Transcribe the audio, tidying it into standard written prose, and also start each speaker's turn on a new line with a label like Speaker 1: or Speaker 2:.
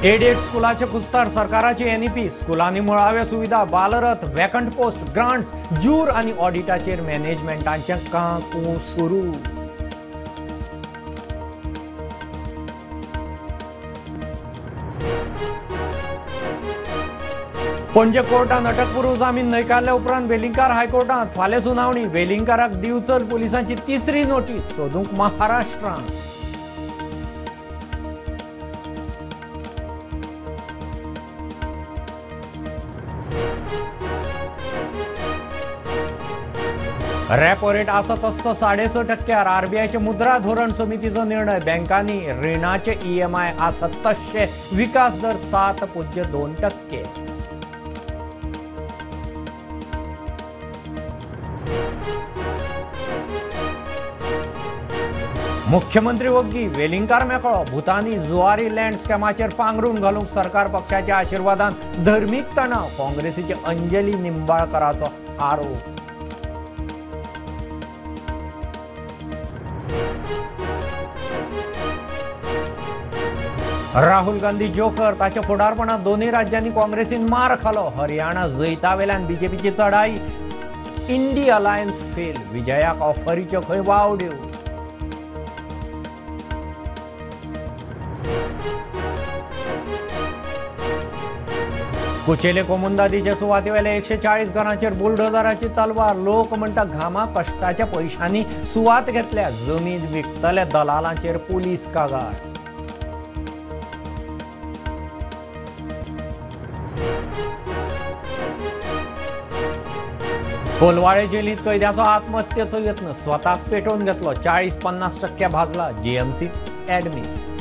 Speaker 1: Added स्कुलाचे खुस्तार सरकाराची NEP, स्कुलांनी मुळाव्यो सुविधा, बालरथ, वेकंट पोस्ट, ग्रांट्स, जूर आनी ऑडिटाचेर मॅनेजमेंटांचें काकू सुरू. पणजे कोर्टान अटकपूर्व जामीन न्हयकारल्या उपरांत वेलिंगकार हायकोर्टांत फाल्यां सुनावणी. वेलिंगकाराक दिवचल पुलिसांची तिसरी नोटीस, सोदूंक महाराष्ट्रांत. रेपो रेट आसा तस्सो 6.5%. आरबीआयचे मुद्रा धोरण समितीचो निर्णय. बँकांनी रिणाचे ईएमआय आसा तश्शे, विकास दर 7.2%. मुख्यमंत्री वग्गी, वेलिंगकार मेकळो. भूतानी जुवारी लँड स्कॅमाचेर पांगरून घालूंक सरकार पक्षाच्या आशिर्वादान धर्मीक तणाव. काँग्रेसीचे अंजली निंबाळकराचो आरोप. राहुल गांधी जोकर, ताच्या फुडारपणात दोनूय राज्यांनी काँग्रेसीन मार खालो. हरियाणा जैतावेल्यान बीजेपीची चढाई, इंडी अलायन्स फेल, विजयाक ऑफरीच्यो खंय वावड्यो. कुचेले कोमुंदादीचे सुवातेवेल्या 140 घरांचेर बुलडोझराची तलवार. लोक म्हणटा घामा कश्टाच्या पयशांनी सुवात घेतल्या, जमीन विकतल्या दलालांचेर पुलीस कागाळ. कोलवाळे जेलीत कैद्याचो आत्महत्येचो यत्न, स्वताक पेटोवन घेतलो, 40-50% भाजला, जीएमसी ऍडमिट.